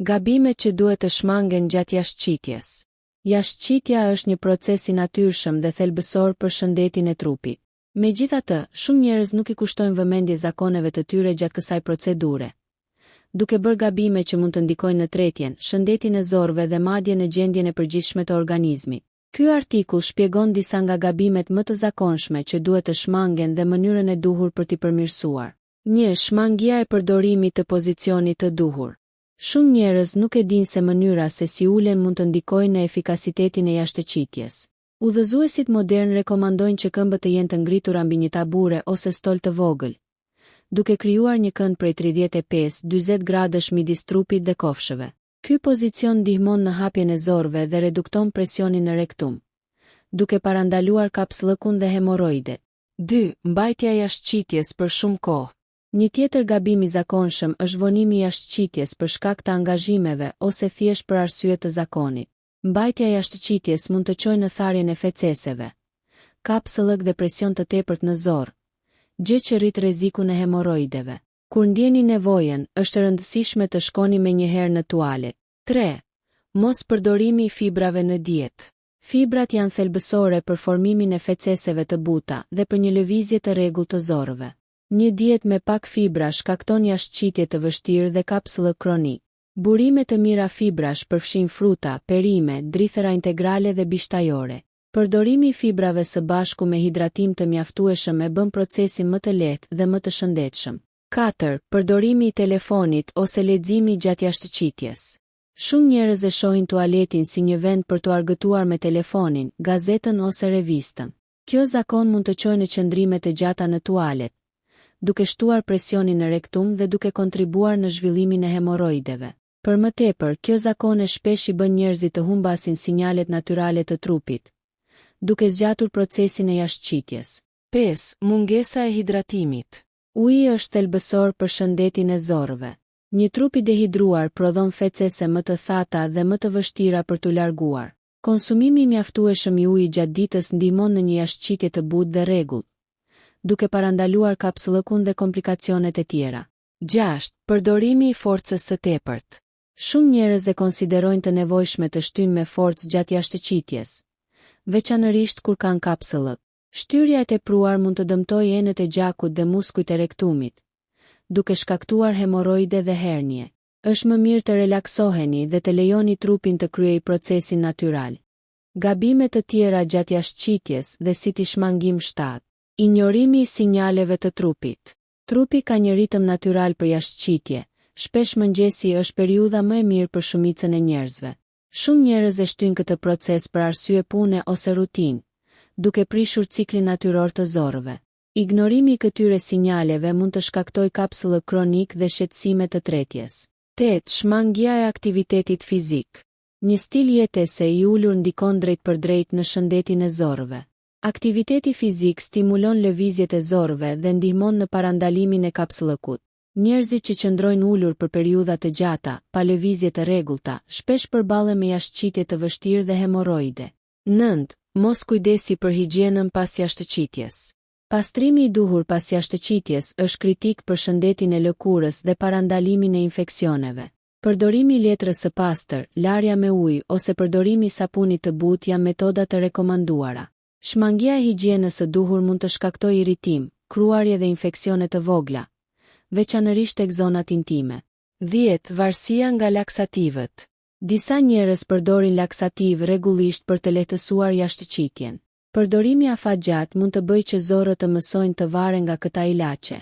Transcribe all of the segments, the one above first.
Gabimet që duhet të shmangen gjatë jashtëqitjes. Jashtëqitja është një proces i natyrshëm dhe thelbësor për shëndetin e trupit. Megjithatë, shumë njerëz nuk i kushtojnë vëmendje zakoneve të tyre gjatë kësaj procedure, duke bërë gabime që mund të ndikojnë në tretjen, shëndetin e zorrëve dhe madje në gjendjen e përgjithshme të organizmit. Ky artikull shpjegon disa nga gabimet më të zakonshme që duhet të shmangen dhe mënyrën e duhur për t'i përmirësuar. Një, Shmangia e përdorimit të pozicionit të duhur. Shumë njerëz nuk e dinë se mënyra se si ulen mund të ndikojë në efikasitetin e jashtëqitjes. Udhëzuesit modernë rekomandojnë që këmbët të jenë të ngritura mbi një tabure ose stol të vogël, duke krijuar një kënd prej 35, 40 gradësh midis trupit dhe kofshëve. Ky pozicion ndihmon në hapjen e zorrëve dhe redukton presionin në rektum, duke parandaluar kapsllëkun dhe hemorroidet. Dy, Mbajtja e jashtëqitjes për shumë kohë. Një tjetër gabim i zakonshëm është vonimi i jashtëqitjes për shkak të angazhimeve ose thjesht për arsye të zakonit. Mbajtja e jashtëqitjes mund të çojë në tharjen e feceseve, kapsllëk dhe presion të tepërt në zorrë, gjë që rrit rrezikun e hemorroideve. Kur ndjeni nevojën, është e rëndësishme të shkoni menjëherë në tualet. 3. Mos përdorimi i fibrave në dietë. Fibrat janë thelbësore për formimin e feceseve të buta dhe për një lëvizje të rregullt të zorrëve. Një dietë me pak fibra shkakton jashtëqitje të vështirë dhe kapsllëk kronik. Burime të mira fibrash përfshijnë fruta, perime, drithëra integrale dhe bishtajore. Përdorimi i fibrave së bashku me hidratim të mjaftueshëm e bën procesin më të lehtë dhe më të shëndetshëm. 4, Përdorimi i telefonit ose leximi gjatë jashtëqitjes. Shumë njerëz e shohin tualetin si një vend për t'u argëtuar me telefonin, gazetën ose revistën. Kjo zakon mund të çojë në qëndrime të gjata në tualet, duke shtuar presionin në rektum dhe duke kontribuar në zhvillimin e hemorroideve. Për më tepër, kjo zakone shpesh i bën njerëzit të humbasin sinjalet natyrale të trupit, duke zgjatur procesin e jashtëqitjes. 5, Mungesa e hidratimit. Uji është thelbësor për shëndetin e zorrëve. Një trup i dehidruar prodhon fecese më të thata dhe më të vështira për t'u larguar. Konsumimi i mjaftueshëm i ujit gjatë ditës ndihmon në një jashtëqitje të butë dhe rregullt, duke parandaluar kapsllëkun dhe komplikacionet e tjera. 6, Përdorimi i forcës së tepërt. Shumë njerëz e konsiderojnë të nevojshme të shtyjnë me forcë gjatë jashtëqitjes, veçanërisht kur kanë kapsllëk. Shtyrja e tepruar mund të dëmtojë enët e gjakut dhe muskujt e rektumit, duke shkaktuar hemorroide dhe hernie. Është më mirë të relaksoheni dhe të lejoni trupin të kryejë procesin natyral. Gabime të tjera gjatë jashtëqitjes dhe si t'i shmangim 7. Injorimi i sinjaleve të trupit. Trupi ka një ritëm natyral për jashtëqitje, shpesh mëngjesi është periudha më e mirë për shumicën e njerëzve. Shumë njerëz e shtyjnë këtë proces për arsye pune ose rutinë, duke prishur ciklin natyror të zorrëve. Ignorimi i këtyre sinjaleve mund të shkaktojë kapsllëk kronik dhe shqetësime të tretjes. 8, Shmangia e aktivitetit fizik. Një stil jetese i ulur ndikon drejtpërdrejt në shëndetin e zorrëve. Aktiviteti fizik stimulon lëvizjet e zorrëve dhe ndihmon në parandalimin e kapsllëkut. Njerëzit që qëndrojnë ulur për periudha të gjata, pa lëvizje të rregullta, shpesh përballen me jashtëqitje të vështirë dhe hemorroide. 9, Mos kujdesi për higjienën pas jashtëqitjes. Pastrimi i duhur pas jashtëqitjes është kritik për shëndetin e lëkurës dhe parandalimin e infeksioneve. Përdorimi i letrës së pastër, larja me ujë ose përdorimi i sapunit të butë janë metoda të rekomanduara. Shmangia e higjienës së duhur mund të shkaktojë irritim, kruarje dhe infeksione të vogla, veçanërisht tek zonat intime. 10, Varësia nga laksativët. Disa njerëz përdorin laksativë rregullisht për të lehtësuar jashtëqitjen. Përdorimi afatgjatë mund të bëjë që zorrët të mësojnë të varen nga këta ilaçe,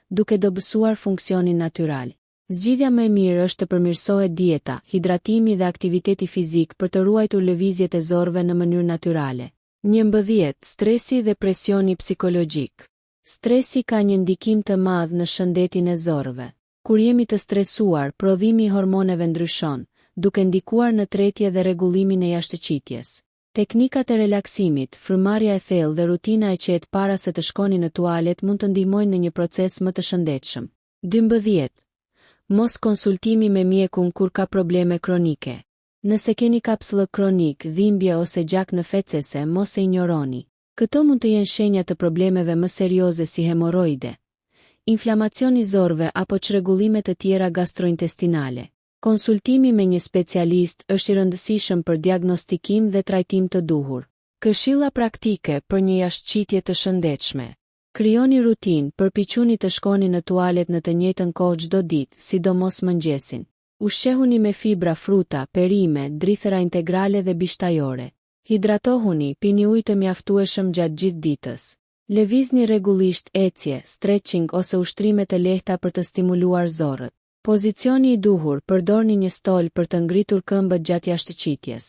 duke dobësuar funksionin natyral. Zgjidhja më e mirë është të përmirësohet dieta, hidratimi dhe aktiviteti fizik për të ruajtur lëvizjet e zorrëve në mënyrë natyrale. 11, Stresi dhe presioni psikologjik. Stresi ka një ndikim të madh në shëndetin e zorrëve. Kur jemi të stresuar, prodhimi i hormoneve ndryshon, duke ndikuar në tretje dhe rregullimin e jashtëqitjes. Teknikat e relaksimit, frymëmarrja e thellë dhe rutina e qetë para se të shkoni në tualet mund të ndihmojnë në një proces më të shëndetshëm. 12. Mos konsultimi me mjekun kur ka probleme kronike. Nëse keni kapsllëk kronik, dhimbje ose gjak në fecese, mos e injoroni. Këto mund të jenë shenja të problemeve më serioze si hemorroide, inflamacion i zorrëve apo çrregullime të tjera gastrointestinale. Konsultimi me një specialist është i rëndësishëm për diagnostikim dhe trajtim të duhur. Këshilla praktike për një jashtëqitje të shëndetshme. Krijoni rutinë, përpiquni të shkoni në tualet në të njëjtën kohë çdo ditë, sidomos mëngjesin. Ushqehuni me fibra, fruta, perime, drithëra integrale dhe bishtajore. Hidratohuni, pini ujë të mjaftueshëm gjatë gjithë ditës. Lëvizni rregullisht, ecje, stretching ose ushtrime të lehta për të stimuluar zorrët. Pozicioni i duhur, përdorni një stol për të ngritur këmbët gjatë jashtëqitjes.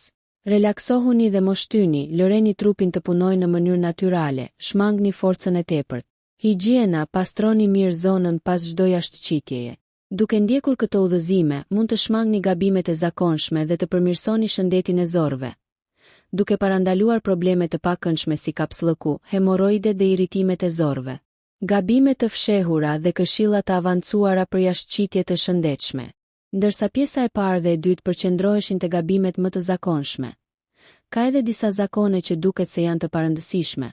Relaksohuni dhe mos shtyni, lëreni trupin të punojë në mënyrë natyrale, shmangni forcën e tepërt. Higjiena, pastroni mirë zonën pas çdo jashtëqitjeje. Duke ndjekur këto udhëzime, mund të shmangni gabimet e zakonshme dhe të përmirësoni shëndetin e zorrëve, duke parandaluar probleme të pakëndshme si kapsllëku, hemorroidet dhe irritimet e zorrëve. Gabime të fshehura dhe këshilla të avancuara për jashtëqitje të shëndetshme. Ndërsa pjesa e parë dhe e dytë përqendroheshin te gabimet më të zakonshme. Ka edhe disa zakone që duket se janë të parëndësishme,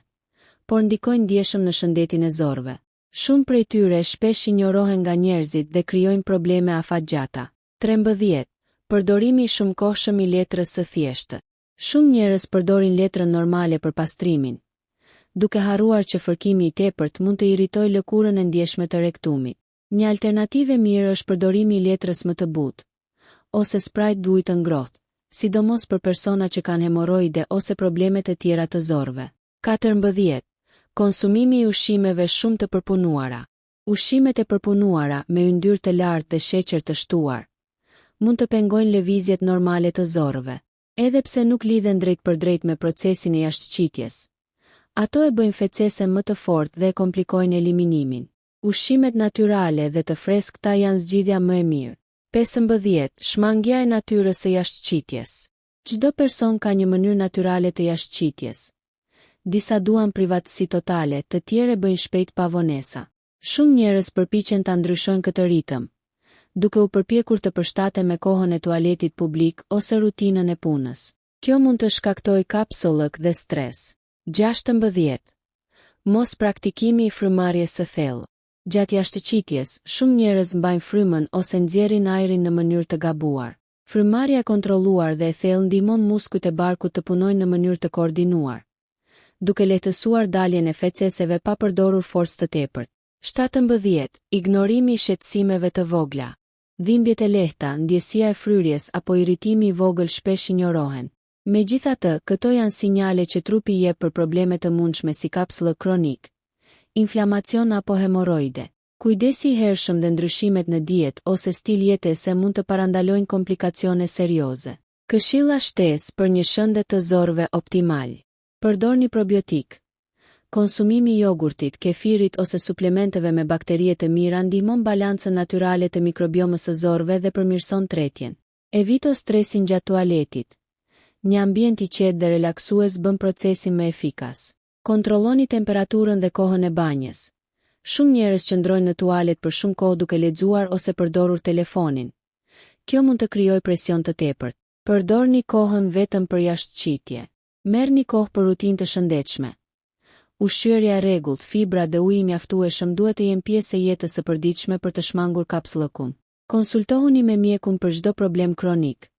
por ndikojnë ndjeshëm në shëndetin e zorrëve. Shumë prej tyre shpesh injorohen nga njerëzit dhe krijojnë probleme afatgjata. 13. Përdorimi i shumëkohshëm i letrës së thjeshtë. Shumë njerëz përdorin letrën normale për pastrimin, duke harruar që fërkimi i tepërt mund të irritojë lëkurën e ndjeshme të rektumit. Një alternativë e mirë është përdorimi i letrës më të butë, ose sprajt dhe ujë të ngrohtë, sidomos për persona që kanë hemorroide ose probleme të tjera të zorrëve. 14. Konsumimi i ushqimeve shumë të përpunuara. Ushqimet e përpunuara, me yndyrë të lartë dhe sheqer të shtuar, mund të pengojnë lëvizjet normale të zorrëve. Edhe pse nuk lidhen drejtpërdrejt me procesin e jashtëqitjes, ato e bëjnë fecesen më të fortë dhe e komplikojnë eliminimin. Ushqimet natyrale dhe të freskëta janë zgjidhja më e mirë. 15, Shmangia e natyrës së jashtëqitjes. Çdo person ka një mënyrë natyrale të jashtëqitjes. Disa duan privatësi totale, të tjerë e bëjnë shpejt pa vonesa. Shumë njerëz përpiqen ta ndryshojnë këtë ritëm, duke u përpjekur të përshtaten me kohën e tualetit publik ose rutinën e punës. Kjo mund të shkaktojë kapsllëk dhe stres. 16. Mos praktikimi i frymëmarrjes së thellë. Gjatë jashtëqitjes, shumë njerëz mbajnë frymën ose nxjerrin ajrin në mënyrë të gabuar. Frymëmarrja e kontrolluar dhe e thellë ndihmon muskujt e barkut të punojnë në mënyrë të koordinuar, duke lehtësuar daljen e feceseve pa përdorur forcë të tepërt. 17. Ignorimi i shqetësimeve të vogla. Dhimbjet e lehta, ndjesia e fryrjes apo irritimi i vogël shpesh injorohen. Megjithatë, këto janë sinjale që trupi jep për probleme të mundshme si kapsllëk kronik, inflamacion apo hemorroide. Kujdesi i hershëm dhe ndryshimet në dietë ose stil jetese mund të parandalojnë komplikacione serioze. Këshilla shtesë për një shëndet të zorrëve optimal. Përdorni probiotikë. Konsumimi i jogurtit, kefirit ose suplementëve me bakterie të mira ndihmon balancën natyrale të mikrobiomës së zorrëve dhe përmirëson tretjen. Evito stresin gjatë tualetit. Një ambient i qetë dhe relaksues bën procesin më efikas. Kontrolloni temperaturën dhe kohën e banjës. Shumë njerëz qëndrojnë në tualet për shumë kohë duke lexuar ose përdorur telefonin. Kjo mund të krijojë presion të tepërt. Përdorni kohën vetëm për jashtëqitje. Merrni kohë për rutinë të shëndetshme. Ushqyerja e rregullt, fibrat dhe uji i mjaftueshëm duhet të jenë pjesë e jetës së përditshme për të shmangur kapsllëkun. Konsultohuni me mjekun për çdo problem kronik.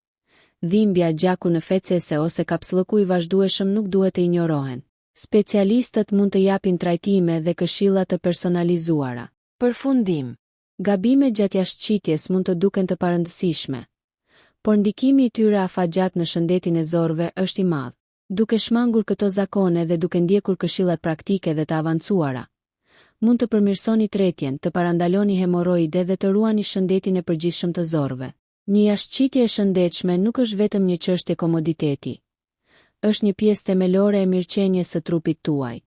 Dhimbja, gjaku në fecese ose kapsllëku i vazhdueshëm nuk duhet të injorohen. Specialistët mund të japin trajtime dhe këshilla të personalizuara. Përfundim. Gabimet gjatë jashtëqitjes mund të duken të parëndësishme, por ndikimi i tyre afatgjatë në shëndetin e zorrëve është i madh. Duke shmangur këto zakone dhe duke ndjekur këshillat praktike dhe të avancuara, mund të përmirësoni tretjen, të parandaloni hemorroide dhe të ruani shëndetin e përgjithshëm të zorrëve. Një jashtëqitje e shëndetshme nuk është vetëm një çështje komoditeti. Është një pjesë themelore e mirëqenies së trupit tuaj.